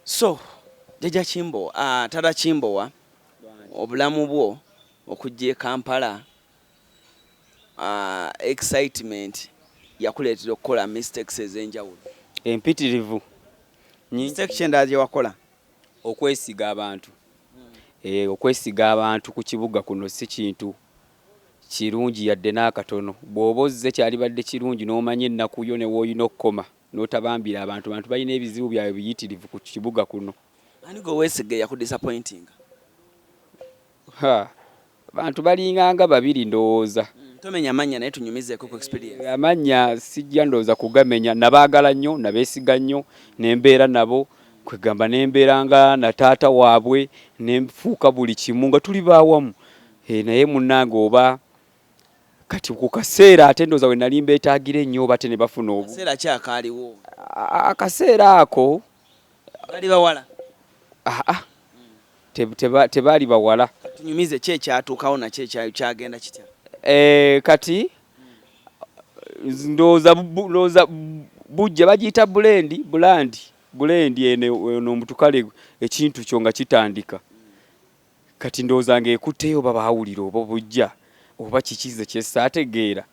So Jjajja Kimbowa, Taata Kimbowa, obulamu bwo okujja e Kampala, excitement yakuleetera okukola mistakes ez'enjawulo. Empitirivu. Mistake ki endala gye wakola? Okwesiga abantu. Okwesiga abantu ku kibuga kuno si kintu kirungi yadde n'akatono. Bw'oba ozze kyalibadde kirungi n'omanya ennaku yo ne w'olina okukoma n'otabambira abantu. Abantu balina ebizibu byabwe biyitirivu ku kibuga kuno. Ani gwe weesiga eyakudisappointinga? Ha, abantu balinganga babiri ndowooza. Tomenya mannya naye tunyumizeeko ku experience. Amannya sijja ndowooza kugamenya. Nabaagala nnyo, nabeesiga nnyo, ne mbeera nabo, kwegamba ne mbeera nga na taata waabwe, ne nfuuka buli kimu nga tuli ba wamu. Naye munnange oba kati ku kaseera ate ndowooza we nali mbeetaagira ennyo oba ate ne bafuna obu. Kaseera ki akaaliwo? Akaseera ako. Bali bawala? Aa, tebaali bawala. Tunyumize ki ekyatuukawo nakyo ekyagenda kitya? Kati ndowooza bujja bagiyita bulendi, bulandi, bulendi eno omutukale ekintu kyo nga kitandika. Kati ndowooza ng'ekutteyo oba baawulira oba bujja oba kiki nze kye saategeera.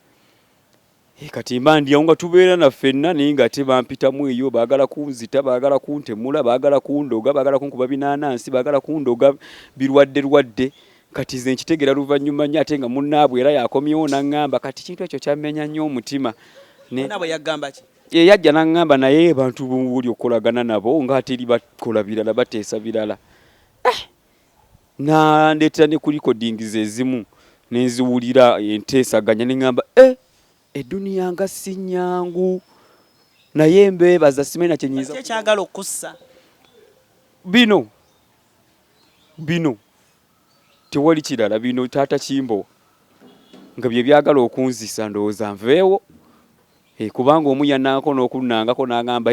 Kati mba ndi awo nga tubeera na ffenna naye ng'ate bampitamu eyo, baagala kunzita, baagala kuntemula, baagala kundoga, baagala kunkuba binaanansi, baagala kundoga birwadderwadde. Kati nze nkitegeera luvannyuma nnyo ate nga munnaabwe era y'akomyewo n'aŋŋamba kati ekintu ekyo kyammenya nnyo omutima. Munnaabwe yagamba ki? Ye yajja n'aŋŋamba naye abantu b'oli okolagana nabo ng'ate eri bakola birala, bateesa birala. N'andeetera ne ku recordings ezimu ne nziwulira enteesaganya ne ŋŋamba eh, edduniya nga si nnyangu naye mbeebaza simanyi na kye nnyinza. Ki ekyagala okukussa? Bino bino tewali kirala bino taata Kimbowa nga bye byagala okunzisa ndowooza nveewo. Kubanga omu yannangako n'okunnangako n'angamba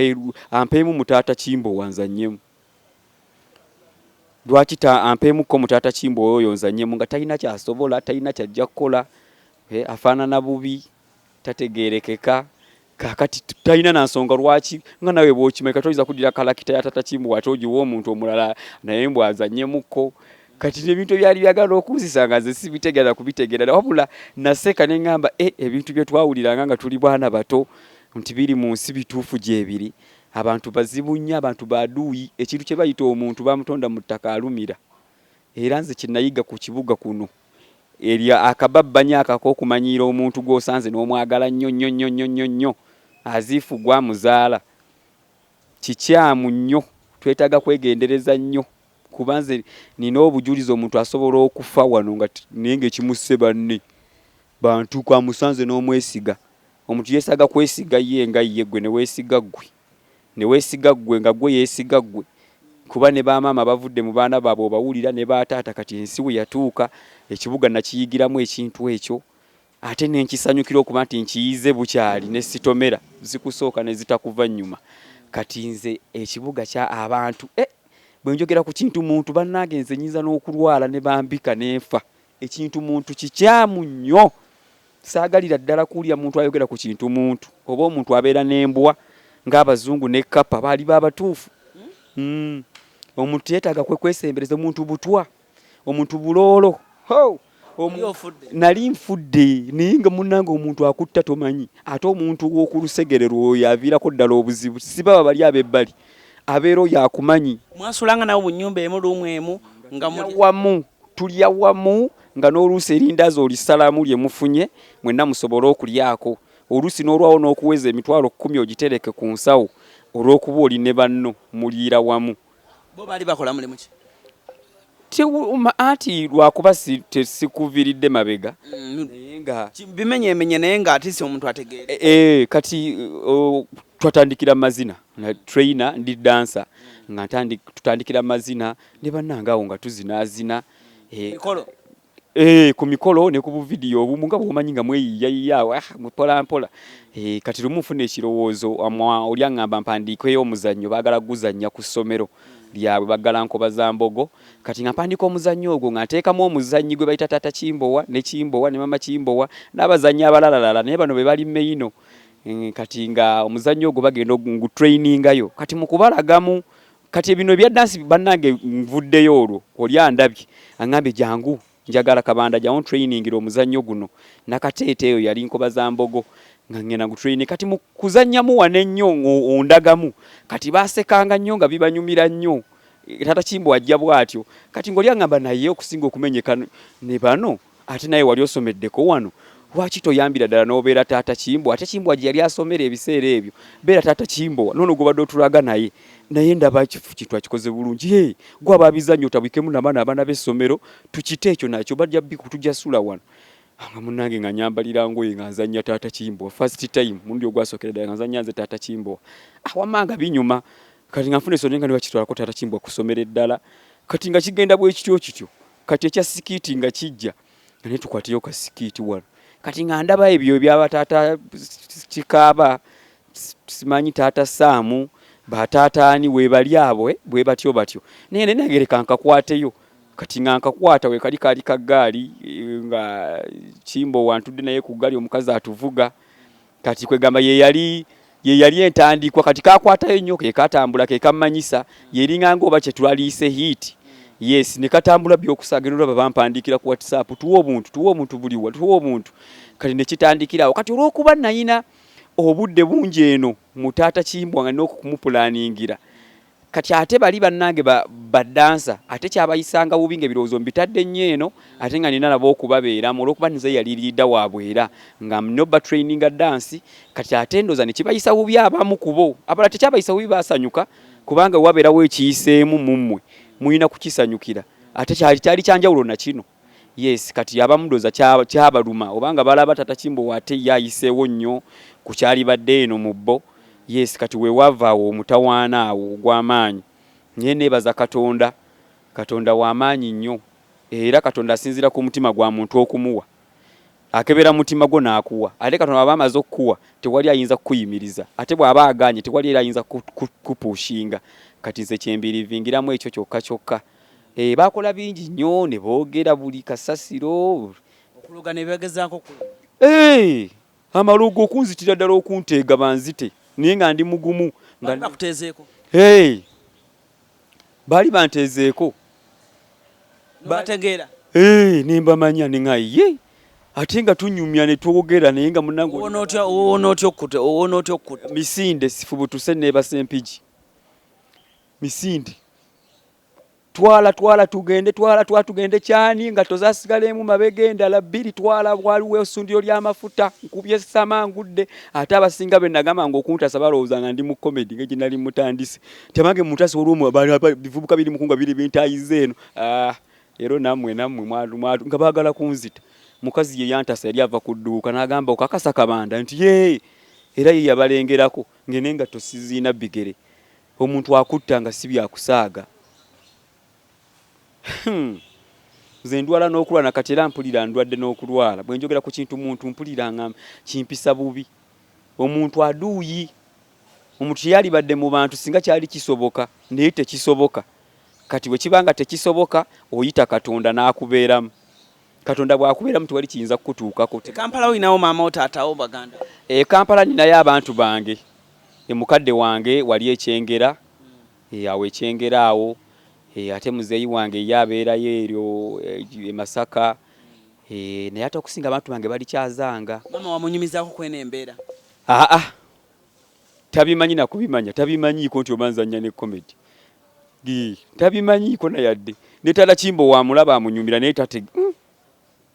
ampeemu mu taata Kimbowa nzannyemu. Lwaki ta ampeemukko mu taata Kimbowa oyo nzannyemu nga talina ky'asobola, talina ky'ajja kukola, afaanana bubi, tategeerekeka, kaakati talina na nsonga lwaki nga naawe bw'okimanyi kati oyinza kuddira kalakita ya taata Kimbowa ate ogiwe omuntu omulala naye mbu azannyemukko. Kati ebintu ebyali byagala okunzisa nga nze sibitegeera na kubitegeera wabula naseka ne ŋŋamba e ebintu bye twawuliranga nga tuli baana bato nti biri mu nsi bituufu gyebiri. Abantu bazibu nnyo, abantu baduuyi. Ekintu kye bayita omuntu bamutonda mu ttaka alumira. Era nze kye nayiga ku kibuga kuno, eryo akababbanyi ako ak'okumanyiira omuntu gw'osanze n'omwagala nnyo nnyo nnyo nnyo nnyo nnyo as if ggwe amuzaala, kikyamu nnyo. Twetaaga kwegendereza nnyo kuba nze nina obujulizi omuntu asobola okufa wano nga naye ng'ekimusse banne bantu amusanze n'omwesiga. Omuntu yesaga kwesiga ye nga ye gwe newesiga gwe newesiga gwe nga gwe yesiga gwe kuba ne ba maama bavudde mu baana baabwe obawulira ne ba taata kati ensi weyatuuka ekibuga nakiyigiramu ekintu ekyo ate nenkisanyukira okuba nti nkiyize bukyali ne sitomera zikusooka nezitakuva nyuma kati nze ekibuga kya abantu eh bwenjogera ku kintu muntu bannange nze nyinza n'okulwala ne bambika nenfa ekintu muntu kikyamu nnyo. Saagalira ddala kuwulira muntu ayogera ku kintu muntu oba omuntu abeera n'embwa ng'abazungu ne kkapa baali babatuufu. Mm. Omuntu teyeetaaga kwe kwesembereza omuntu butwa omuntu buloolo. Ho! Nali nfudde naye nga munnange omuntu akutta tomanyi ate omuntu ow'oku lusegere lw'oyo aviirako ddala obuzibu si baba bali ab'ebbali abeera oyo akumanyi. Mwasulanga nabo mu nnyumba emu luumu emu nga mulya wamu? Tulya wamu nga n'oluusi erindaazi olisalamu lye mufunye mwenna musobole okulyako. Oluusi n'olwawo n'okuweza emitwalo kkumi ogitereke ku nsawo olw'okuba oli ne banno muliira wamu. Bo baali bakola mulimu ki? Anti lwakuba sikuviiridde mabega naye nga. Bimenyeemenye naye nga atisi omuntu ategeere. Kati twatandikira mu mazina, trainer ndi dancer nga tutandikira mu mazina ne bannange awo nga tuzinaazina mikolo ku mikolo ne ku buvidiyo obumu nga bw'omanyi nga mweyiiyayiya awo mpola mpola. Kati lumu nfuna ekirowoozo oli aŋŋamba mpandiikeyo omuzannyo baagala kuguzannya ku ssomero lyabwe baggala nkoba za mbogo. Kati nga mpandiika omuzannyo ogwo nga nteekamu omuzannyi gwe bayita taata Kimbowa ne Kimbowa ne maama Kimbowa n'abazannyi abalalalala naye bano be bali meyino. Kati nga omuzannyo ogwo bagenda ngutrayiningayo kati mu kubalagamu. Kati ebino ebya dansi bannange nvuddeyo olwo oli andabye aŋambye jangu njagala Kabanda jangu trainingira omuzannyo guno. Nakateete eyo yali nkoba za mbogo nga ngenda ngu training. Kati mu kuzannyamu wano ennyo ondagamu kati baasekanga nnyo nga bibanyumira nnyo. Taata Kimbo ajja bw'atyo kati ng'oli aŋŋamba naye okusinga okumenyeka ne bano ate naye wali osomeddeko wano lwaki toyambira ddala n'obeera taata Kimbowa ate Kimbowa gye yali asomera ebiseera ebyo beera taata Kimbowa noono gw'obadde otulaga naye naye ndaba kintu akikoze bulungi hey, gwe ababizannyo otabikemu nabaana abaana b'essomero tukite ekyo nakyo bajja tujja sula wano nga munnange nga nyambalira ngoye nga nzannya taata Kimbowa first time mulundi ogwasookera ddala nga nzannya nze taata Kimbowa ah, wamma nga binyuma kati nga nfuna essomero nga ne bakitwalako taata Kimbowa kusomera eddala kati nga kigenda bwe kityo kityo kati ekya sikiiti nga kijja nga naye tukwatiyo ka sikiiti wano kati nga ndaba ebyo ebyaba taata kikaaba simanyi taata saamu bataata ani webali abo eh, bwe batyo batyo naye naye nange leka nkakwateyo kati nga nkakwata wekali kaali ka ggaali eh, nga kimbo wantudde naye ku ggaali omukazi atuvuga kati kwegamba yeyali yeyali entandikwa kati kakwatayo nnyo ke katambula ke kammanyisa yeringanga oba kyetwaliise hit yes ne katambula byokusaaga nolaba bampandiikira ku whatsapp tuwa obuntu tuwa obuntu buliwa tuwa obuntu kati ne kitandikirawo kati olw'okuba nayina obudde bungi eno mu taata Kimbwa nga nina okumupulaningira Kati ate bali bannange ba, ba dansa ate kyabayisanga bubi nga ebirowoozo mbitadde nnyo eno ate nga nina nabo okubabeeramu olw'okuba nze yali liida waabwe era nga nina obatraininga dansi kati ate ndowooza ne kibayisa bubi abamu ku bo abalala tekyabayisa bubi baasanyuka kubanga wabeerawo ekiyiseemu mu mmwe mulina kukisanyukira ate kyali kyali kyanjawulo na kino. Yes kati abamu ndoza kyabaluma obanga balaba tata Kimbowa ate ye ayiseewo nnyo ku kyalibadde eno mu bo. Yes kati wewava awo omutawaana awo ogw'amaanyi. Naye nebaza Katonda, Katonda w'amaanyi nnyo era Katonda asinziira ku mutima gwa muntu okumuwa. Akebera mutima gwo n'akuwa. Ate Katonda bw'aba amaze okukuwa tewali ayinza kukuyimiriza. Ate bw'aba agaanye tewali era ayinza kukupushinga. Kati nze kye mbirivingiramu ekyo kyokka kyokka. Eh, baakola bingi nnyo ne boogera buli kasasiro. Okuloga ne bagezaako okuloga. Eh, amalogo okunzitira ddala okunteega banzite naye nga ndi mugumu. Nga bakuteezeeko? Hey, baali banteezeeko. Nobategeera? Hey, ne mbamanya ne nga ye ate nga tunyumya ne twogera naye nga munnange owona otya owona otya okkuta owona otya okkuta misinde sifubutuse neebasa empigi misinde twala twala tugende twala twala tugende kyani nga tozasigala emu mabega endala bbiri twala waliwo essundiro ly'amafuta nkubye sama ngudde ate abasinga be nagamba nga okuntasa balowooza nga ndi mu comedy nga gye nali mutandise tebange mutasa olwomu bivubuka biri mukunga biri bintayiza eno ah, ero nammwe nammwe nga baagala kunzita mukazi ye yantasa yali ava ku dduuka n'agamba okakasa Kabanda nti ye era ye yabalengerako ng'enengatto siziina bigere Omuntu akutta nga si byakusaaga. Hmm. Nze ndwala n'okulwala na kati era mpulira ndwadde n'okulwala. Bwe njogera ku kintu muntu mpulira nga kimpisa bubi. Omuntu aduuyi. Omuntu teyalibadde mu bantu singa kyali kisoboka naye tekisoboka. Kati bwe kiba nga tekisoboka oyita Katonda n'akubeeramu. Katonda bw'akubeeramu tewali kiyinza kukutuukako. E Kampala olinawo maama wo, taata wo, baganda bo? E Kampala ninayo abantu bange. E mukadde wange wali e Kyengera, e awo e Kyengera awo, e ate muzeeyi wange ye abeerayo eryo e Masaka, e naye ate okusinga abantu bange bali Kyazanga. Maama wamunyumizaako kw'eno embeera? Aa tabimanyi na kubimanya, tabimanyiiko nti oba nzannya ne comedy. Gee, tabimanyiiko na yadde. Ne taata Kimbowa amulaba amunyumira naye tate mm.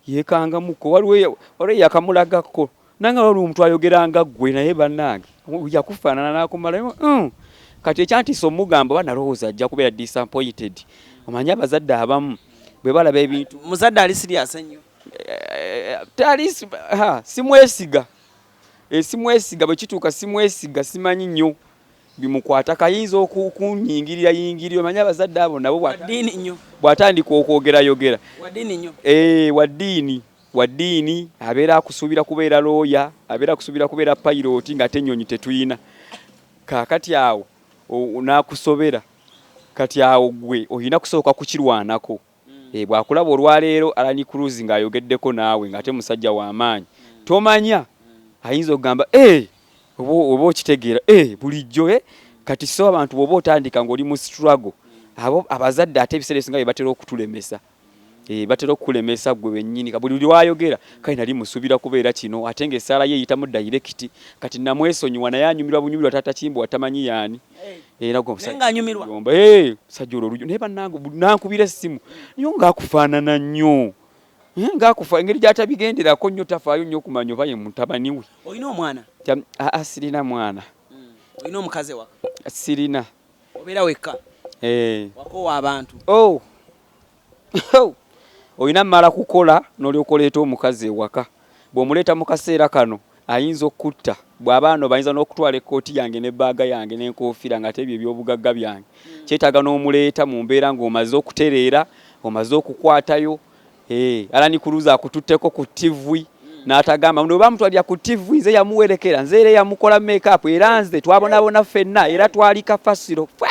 Yekangamuko waliwo eyakamulagako nange waliwo omuntu ayogera nga ggwe naye bannange yakufaanana n'akumala mm. Kati ekyantiisa omugamba oba nalowooza ajja kubeera disappointed. Omanyi abazadde abamu bwe balaba ebintu. Muzadde ali serious ennyo. Eh, tali simwesiga eh, simwesiga bwe kituuka simwesiga simanyi nnyo bimukwata kayinza okunyingirira yingirira omanyi abazadde abo nabo bw'atandika okwogera yogera eh, wa ddiini wa ddiini abeera akusuubira kubeera looya abeera akusuubira kubeera payiroti ng'ate ennyonyi tetuyina kaakati awo n'akusobera kati awo gwe olina kusooka kukirwanako mm. Eh, bw'akulaba olwaleero Alan Cruz ng'ayogeddeko naawe ng'ate musajja wa maanyi tomanya ayinza okugamba eh, oba okitegeera eh, bulijjo eh. Kati so abantu bw'oba otandika ng'oli mu struggle, abo abazadde ate ebiseera ebisinga bye batera okutulemesa. Batera okukulemesa ggwe wennyini. Buli lw'ayogera, kale nali musuubira kubeera kino, ate ng'essaala ye eyitamu direct. Kati namwesonyiwa naye anyumirwa bunyumirwa taata Kimbowa tamanyi y'ani. Era gwe Naye ng'anyumirwa. Yomba, eh, musajja olwo olujo. Naye bannange, nankubira essimu. Naye ng'akufaanana nnyo. Ng'akufa, engeri gy'atabigenderako nnyo tafaayo nnyo kumanya oba ye mutabani we. Olina omwana? Aa, sirina mwana. Olina omukazi ewaka? Sirina. Obeera wekka? Eh. Wakoowa abantu? Oh. Oh. Olina mmala kukola n'olyoka oleeta omukazi ewaka. Bw'omuleeta mu kaseera kano ayinza okukutta. Bw'aba anoba ayinza n'okutwala ekkooti yange ne bbaaga yange n'enkofiira ng'ate ebyo eby'obugagga byange. Kyetaaga n'omuleeta mu mbeera ng'omaze okutereera, omaze okukwatayo. Alan Cruz akututteko ku TV n'atagamba nti bamutwalira ku TV, nze yamuwerekera, nze era yamukola make-up, era nze twabonaabona ffenna, era twali kafasiro. Fwe!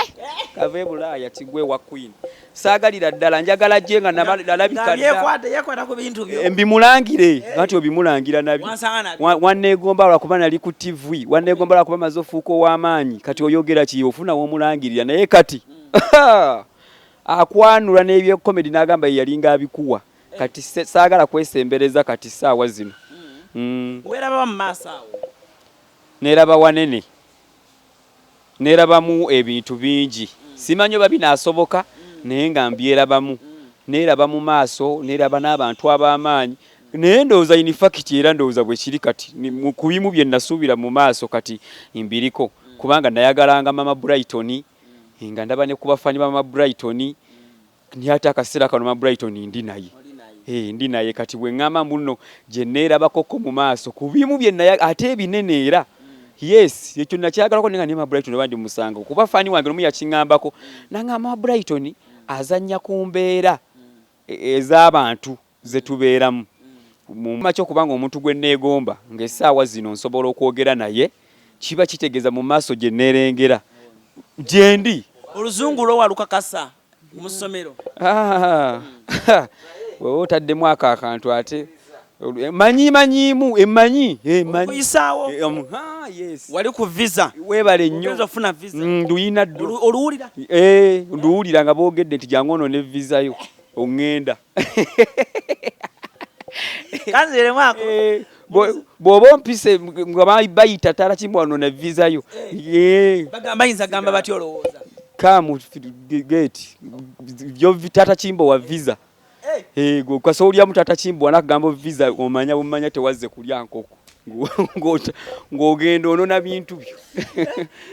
Kava e Bulaaya kigwe wa Queen. Saagalira ddala, njagala gye nga nalabika dda. Yekwata ku bintu byo. Mbimulangire, anti obimulangira nabyo. Wansanga nabyo. Wanneegomba lwakuba nali ku TV, wanneegomba lwakuba maze ofuuka ow'amaanyi. Kati oyogera ki? Ofuna w'omulangirira naye kati akwanula n'ebye comedy n'agamba ye yalinga abikuwa. Kati saagala kwesembereza kati ssaawa zino. Weeraba mu maaso awo? Neeraba wanene. Neerabamu ebintu bingi. Simanyi oba binaasoboka naye nga mbyerabamu. Neeraba mu maaso, neeraba n'abantu ab'amaanyi. Naye ndowooza in fact era ndowooza bwe kiri kati ku bimu bye nasuubira mu maaso kati mbiriko. Kubanga nayagalanga Mama Brighton, nga ndaba ne ku bafaani ba Mama Brighton. Naye ate akaseera kano Mama Brighton ndi naye. Ndi naye kati bwe ŋŋamba mbu nno gye neerabakoko mu maaso ku bimu bye naya ate ebinene era. Yes, ekyo nakyagalako naye nga ne Mama Brighton oba ndi musango. Kuba faani wange lumu yakiŋŋambako n'aŋŋamba Mama Brighton azannya ku mbeera ez'abantu ze tubeeramu. Mu kubanga omuntu gwe neegomba ng'essaawa zino nsobola okwogera naye, kiba kitegeeza mu maaso gye neerengera gye ndi. Oluzungu lwo walukakasa mu ssomero? Bw'oba otaddemu ako akantu ate manyi manyiimu emanyi emanyi. Okuyisaawo? Yes. Wali ku visa? Weebale nnyo. Ogenze ofuna visa? Nduyina ddo. Oluwulira? Nduwulira nga boogedde nti jangu ono ne visa yo oŋŋenda. Kanziremu ako. Bw'oba ompise nga bayita Taata Kimbowa wano ne visa yo. Bagamba bayinza gamba batya olowooza? Come get yo Taata Kimbowa visa. Gwe kasooka olyamu Taata Kimbowa n'akugamba visa omanya bumanya tewazze kulya nkoko. Ng'ogenda onona bintu byo.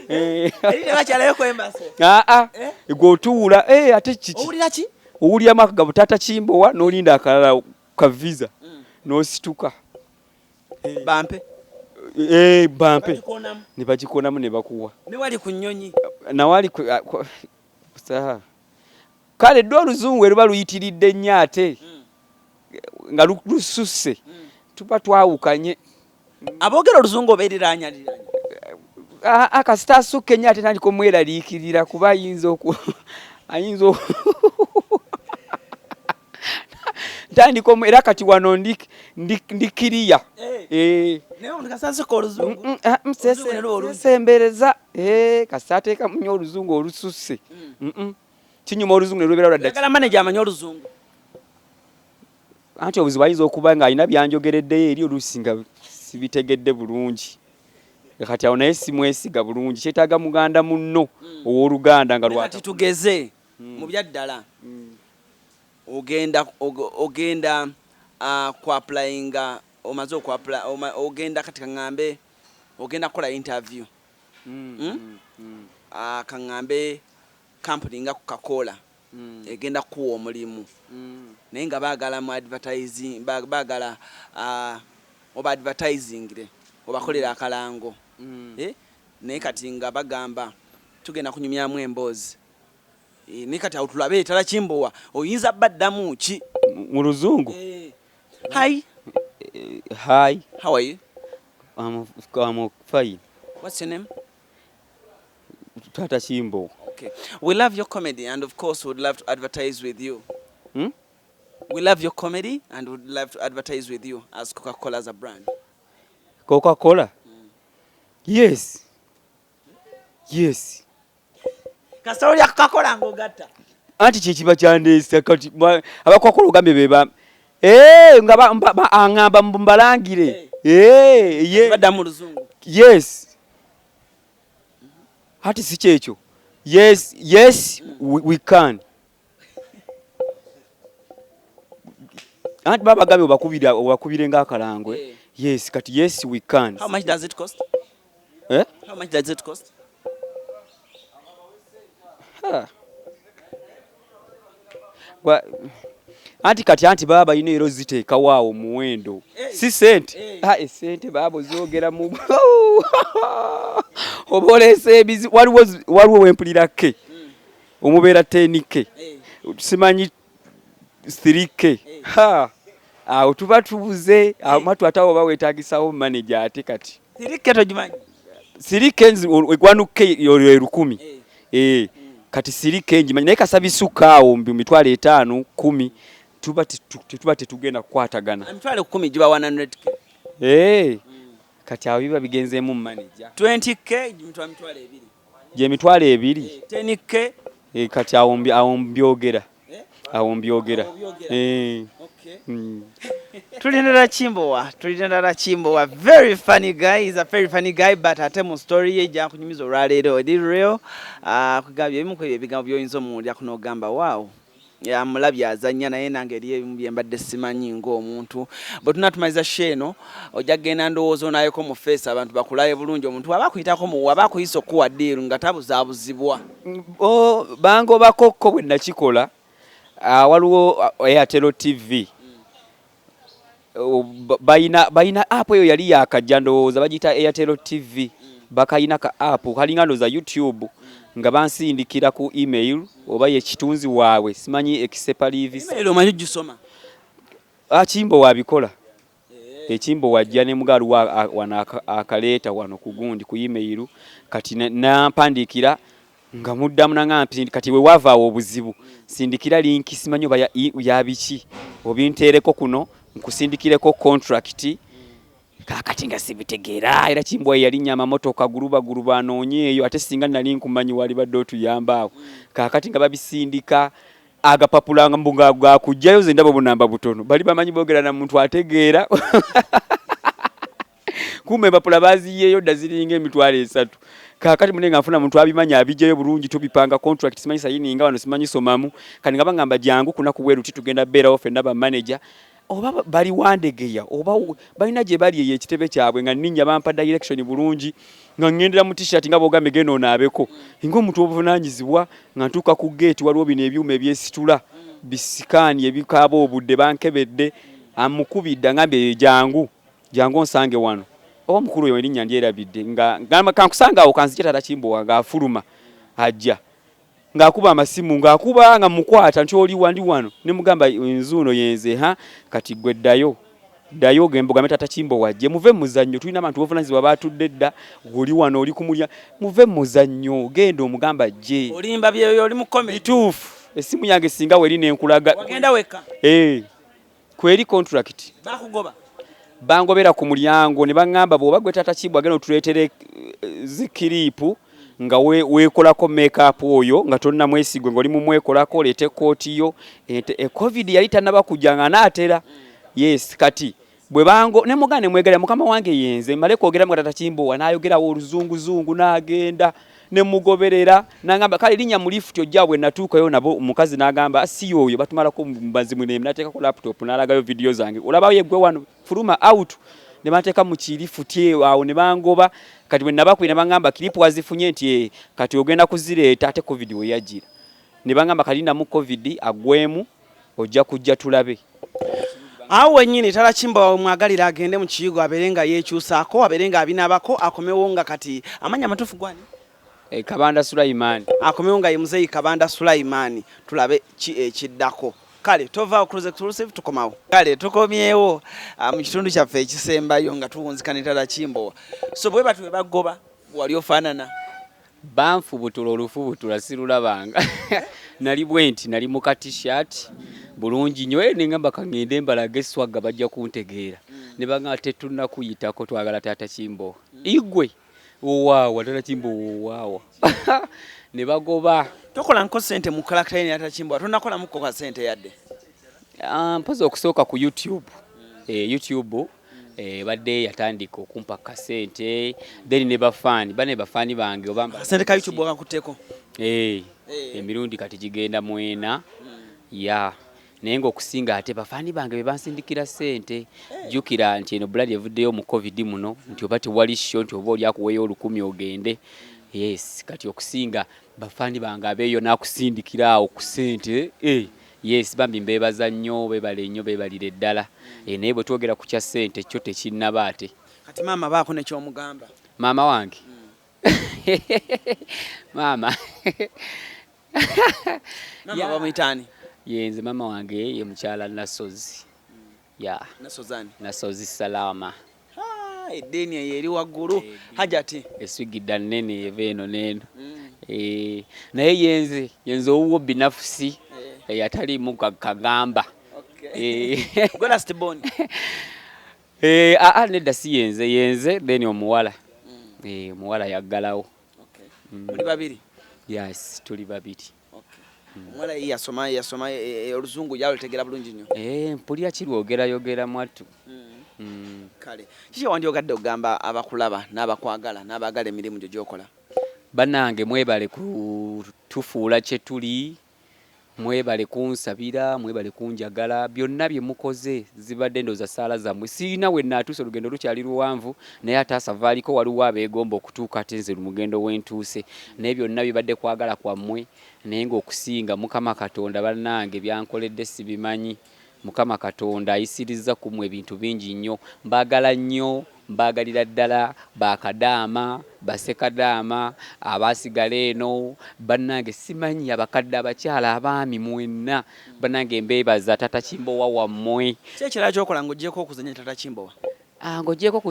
Eri tebakyalayo ku embassy. Aa, gwe otuula, ate kiki? Owulira ki? Owuliramu akagabo Taata Kimbowa n'olinda akalala ka visa n'osituka. Bampe. Bampe. Bagikonamu. Ne bagikonamu ne bakuwa. Ne wali ku nnyonyi. Nawali ku, saha. Kale ddo oluzungu eruba luyitiridde nnyo ate nga lususse. Tuba twawukanye. Aboogera oluzungu obeeriraanyaliranya? Kasita asukka ennyo ate tandika omweraliikirira kuba ayinza oku ayinza ntandika omu era kati wano ndi kiriya. Naye omuntu kasita asukka oluzungu. Sesembereza. Kasita ateekamu nnyo oluzungu olususse. Kinyuma oluzungu ne lubeera lwa dda. Oyagala manager amanyi oluzungu? Anti obuzibu ayinza okuba ng'alina by'anjogereddeyo eri oluusi nga sibitegedde bulungi. Kati awo naye simwesiga bulungi, kyetaaga muganda munno ow'oluganda nga lwa. Kati tugeze mu bya ddala ogenda ogenda ku applyinga, omaze oku apply, ogenda kati kaŋŋambe ogenda kukola interview. Kaŋŋambe company nga Coca-Cola egenda kukuwa omulimu naye nga baagala mu advertising, baagala oba advertisingire obakolera akalango. Naye kati nga bagamba tugenda kunyumyamu emboozi. Naye kati awo tulabe Taata Kimbowa oyinza baddamu ki? Mu luzungu? Hi. Hi. How are you? I'm fine. What's your name? Taata Kimbowa. Okay. We love your comedy and of course would love to advertise with you. We love your comedy and would love to advertise with you as Coca-Cola as a brand. Coca-Cola? Yes. Yes. Kasita olya kukakola ng'ogatta. Anti kyekiba kyandeesa kati abakokola ogambye beba eh, nga aŋŋamba mbalangire. Eh, ye. Badda mu luzungu. Yes. Ati si kyekyo. Yes, yes, we can. Anti baba bagambye obakubira obakubire ng'akalangwe. Eh. Yes, kati yes we can. How much does it cost? Eh? How much does it cost? Ha. Anti kati anti baba balina era oziteekawo awo muwendo. Eh. Si sente. Eh. Ah, esente baaba ozoogera mu oba oleese ebizibu. Waliwo waliwo wempulira ke. Omubeera 10K. Eh. Simanyi 3K. Ha. Awo tuba tubuze, amatu ate awo oba weetaagisawo manager ate kati. 3K togimanyi? 3K 1K olwo 1000. Eh. Eh. Kati 3K ngimanyi naye kasaba isukka awo mu mitwalo 5, 10 tuba tetuba tetugenda kukwatagana. Emitwalo 10 giba 100K. Eh. Kati awo biba bigenzeemu manager. 20K gimitwalo mitwalo ebiri. Gye mitwalo ebiri. 10K. Eh, kati awo awo mbyogera. Eh? Awo mbyogera. Awo byogera. Eh. Okay. Tulina Kimbowa, tulina Kimbowa, very funny guy, he's a very funny guy, but ate mu story ye ejja kunyumiza olwaleero eri real. Kugambye ebimu ku ebyo ebigambo by'oyinza omuwulira kuno ogamba wow. Amulabye azannya naye nange eri ebimu bye mbadde simanyi ng'omuntu. Bwe tunaatumaliza show eno, ojja kugenda ndowooza onaayeko mu face abantu bakulabe bulungi omuntu aba akuyitako mu aba akuyise okuwa deal nga tabuzaabuzibwa. Oh, bangobako bwe nakikola, waliwo Airtel TV. Balina app eyo yali yakajja ndowooza bagiyita Airtel TV. Bakayina ka app kalinga ndowooza YouTube nga bansindikira ku email oba ye kitunzi waabwe simanyi Exepalivis. Email omanyi gisoma? Kimbo wabikola. Ekimbo wajja ne mugalu wano akaleeta wano ku gundi ku email kati nampandiikira nga muddamu nanga kati we wavaawo obuzibu sindikira link simanyi oba ya biki obinteereko kuno nkusindikireko contract kaakati nga sibitegeera era Kimbo yalinnya amamotoka guluba guluba anoonye eyo ate singa nali nkumanyi wali badde otuyamba awo kaakati nga babisindika agapapula nga mbu nga gakujjayo nze ndaba obunamba butono bali bamanyi boogera na muntu ategeera kumbe empapula baziyeeyo dda ziringa 300,000 kaakati mune nga nfuna muntu abimanya abijjayo bulungi tubipanga contract simanyi sayininga wano simanyi somamu kati nga bangamba jangu kunaku bweru titugenda beerawo ffenna ba manager oba bali Wandegeya oba balina gye bali eyo ekitebe kyabwe nga nninnya bampa direction bulungi nga ŋŋendera mu t-shirt nga bw'ogambye genda onaabeko ng'omuntu obuvunaanyizibwa nga ntuuka ku gate waliwo bino ebyuma ebyesitula bisikaani ebikaaba obudde bankebedde amukubidde angambye jangu jangu onsange wano oba omukulu oyo erinnya ndyerabidde nga kankusanga awo kanzije taata Kimbowa ng'afuluma ajja ng'akuba amasimu ng'akuba nga mukwata nti oli wandi wano ne mugamba nzuuno yenze ha kati gwe ddayo ddayo ogembe ogambe taata Kimbowa ajje muve mu muzannyo tulina abantu b'obuvunaanyizibwa baatudde dda oli wano oli kumulya muve mu muzannyo genda omugamba ajje. Olimba byeyo oli mu comedy. Bituufu essimu yange singa weri nenkulaga. Wagenda wekka? Eh. Kweri contract. Bakugoba? Bangobera ku mulyango ne baŋŋamba bw'oba gwe taata Kimbowa agenda otuleetere zikiriipu nga weekolako make-up oyo nga tonnamwesigwe ng'oli mumwekolako oleete ekkooti yo COVID yali tannaba kujja nga anaatera. Yes kati bwe bango ne muganda ne mwegalira mukama wange yenze mmale kwogera nga taata Kimbowa n'ayogerawo oluzunguzungu n'agenda ne mugoberera n'angamba kale linnya mu lift ojja bwe natuukayo nabo omukazi n'agamba si y'oyo batumalako mazimu ne n'ateekako laptop n'alagayo vidiyo zange olabayo yeggwe wano fuluma out ne banteeka mu kirifuti awo ne bangoba kati bwe nabakubira ne bangamba clip wazifunye nti kati ogenda kuzireeta ate COVID we yajjira ne bangamba kalindamu COVID aggwemu ojja kujja tulabe. Awo wennyini Taata Kimbowa wemwagalira agende mu kiyigo abeere nga yeekyusaako abeere nga abinaabako akomewo nga kati amannya amatuufu gwani? Kabanda Sulaiman. Akomewo nga ye muzeeyi Kabanda Sulaiman tulabe ki ekiddako. Kale tovaawo Cruise Exclusive tukomawo. Kale tukomyewo mu kitundu kyaffe ekisembayo nga tuwunzika ne Taata Kimbowa. So bwe batyo bwe bagoba wali ofaanana. Banfubutula olufubutula sirulabanga. Nali bwe nti nali mu ka t-shirt bulungi nnyo ne ngamba kaŋŋende mbalage swagga bajja kuntegeera. Ne bangamba tetunnakuyitako twagala taata Kimbowa. Igwe owaawa taata Kimbowa owaawa. Ne bagoba. Tokola nko sente mu character ye Taata Kimbowa, tonakolamuko ka sente yadde? Ah, mpozi okusooka ku YouTube. YouTube badde yatandika okumpa kasente, then ne bafaani bane, bafaani bange oba Kasente ka YouTube wakakutteko? Eh, emirundi kati gigenda mwena ya, naye ngaokusinga ate bafaani bange be bansindikira sente. Jjukira nti eno blood evuddeyo mu COVID muno, nti oba tewali show, nti oba oli akuweeyo 1000 ogende. Yes, kati okusinga bafaani bange abeeyo nakusindikira awo ku sente. Yes, bambi mbeebaza nnyo, beebale nnyo, beebalire ddala. Naye bwe twogera ku kya ssente, kyo tekinnaba ate. Kati maama baako nekyomugamba. Maama wange, maama. Maama bamuyitaani? Yenze maama wange ye mukyala Nasozi ya. Nasozani? Nasozi Salama. Eddiini eyo eri waggulu, hajati. Eswigidda nnene eva eno n'eno. Naye yenze owuwo binafusi, ataliimu kagamba. Gwe last born? Aa, nedda, si yenze, yenze then omuwala. Omuwala yaggalawo. Muli babiri? Yes, tuli babiri. Omuwala ye yasoma oluzungu yalutegera bulungi nnyo? Mpulira kirwogerayogera mwattu. Kale kiki wandyogadde okugamba abakulaba n'abakwagala n'abaagala emirimu gyo gy'okola? Bannange, mwebale kutufuula kye tuli, mwebale kunsabira, mwebale kunjagala. Byonna bye mukoze zibadde ndowooza saala zammwe. Siina we naatuuse, olugendo lukyali luwanvu, naye ate asavaaliko waliwo abeegomba okutuuka ate nze mugendo wentuuse, naye byonna bibadde kwagala kwammwe. Naye ng'okusinga Mukama Katonda, bannange, byankoledde sibimanyi. Mukama Katonda ayisiriza ku mmwe ebintu bingi nnyo. Mbaagala nnyo, mbaagalira ddala. Bakadaama, basekadaama abaasigala eno, bannange, simanyi abakadde, abakyala, abaami, mwenna bannange, mbeebaza. Tata Kimbowa wammwe. Ki ekirala kyokola ng'ogyeko okuzanya Tata Kimbowa? Ah, ng'ogyeko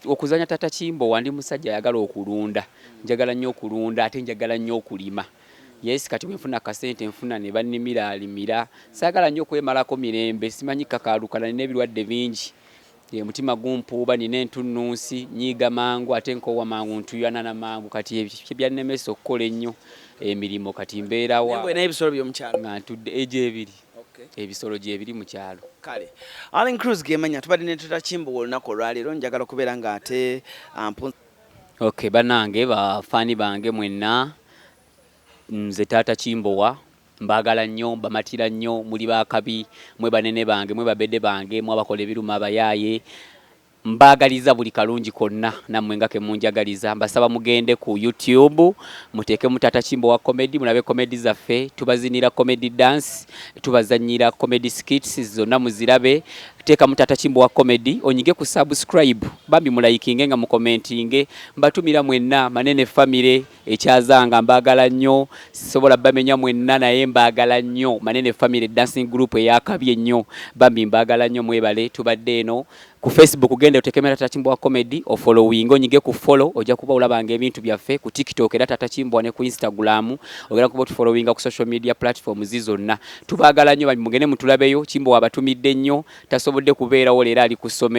okuzanya Tata Kimbowa, ndi musajja ayagala okulunda. Njagala nnyo okulunda, ate njagala nnyo okulima. Yes, kati bwe nfuna kasente nfuna ne bannimira alimira. Saagala nnyo okwemalako mirembe, simanyi kakaalukana, nina ebirwadde bingi. Omutima gumpuuba, nina entunnunsi, nyiiga mangu ate nkoowa mangu, ntuyanana mangu. Kati ebyo byannemesa okukola ennyo emirimu. Kati mbeerawa Naye ebisolo by'omukyalo? Nga ntudde egyo ebiri, ebisolo gyebiri mu kyalo. Kale, Allen Cruz gemanya tubadde ne Tata Kimbowa olunaku olwaleero. Njagala okubeera nga ate ampu. Okay, bannange, bafaani bange mwenna, nze Taata Kimbowa, mbaagala nnyo, mbamatira nnyo, muli bakabi, mwe banene bange, mwe babede bange, mwabakola ebiruma abayaaye. Mbaagaliza buli kalungi konna nammwe nga kemunjagaliza. Mbasaba mugende ku YouTube, muteekemu Taata Kimbowa Comedy, mulabe comedy zaffe. Tubazinira comedy dance, tubazanyira comedy skits, zonna muzirabe. Teekamu Taata Kimbowa Comedy, onyige ku subscribe, bambi mulayikinge nga mukomentinge. Mbatumira mwenna manene family ekyazanga, mbaagala nnyo, sisobola bamenya mwenna, naye mbaagala nnyo. Manene Family Dancing Group eyakabi ennyo, bambi mbaagala nnyo, mwebale. Tubadde eno ku Facebook, genda otekemu Tata Kimbowa Comedy, ofollowing, onyige ku follow, ojja kuba olabanga ebintu byaffe. Ku TikTok era Tata Kimbowa, ne ku Instagram ogenda kuba otufollowinga. Ku social media platforms zonna tubaagala nnyo, bambi mugende mutulabeyo. Kimbowa abatumidde nnyo, tasobodde kubeerawo leero, ali ku ssomero.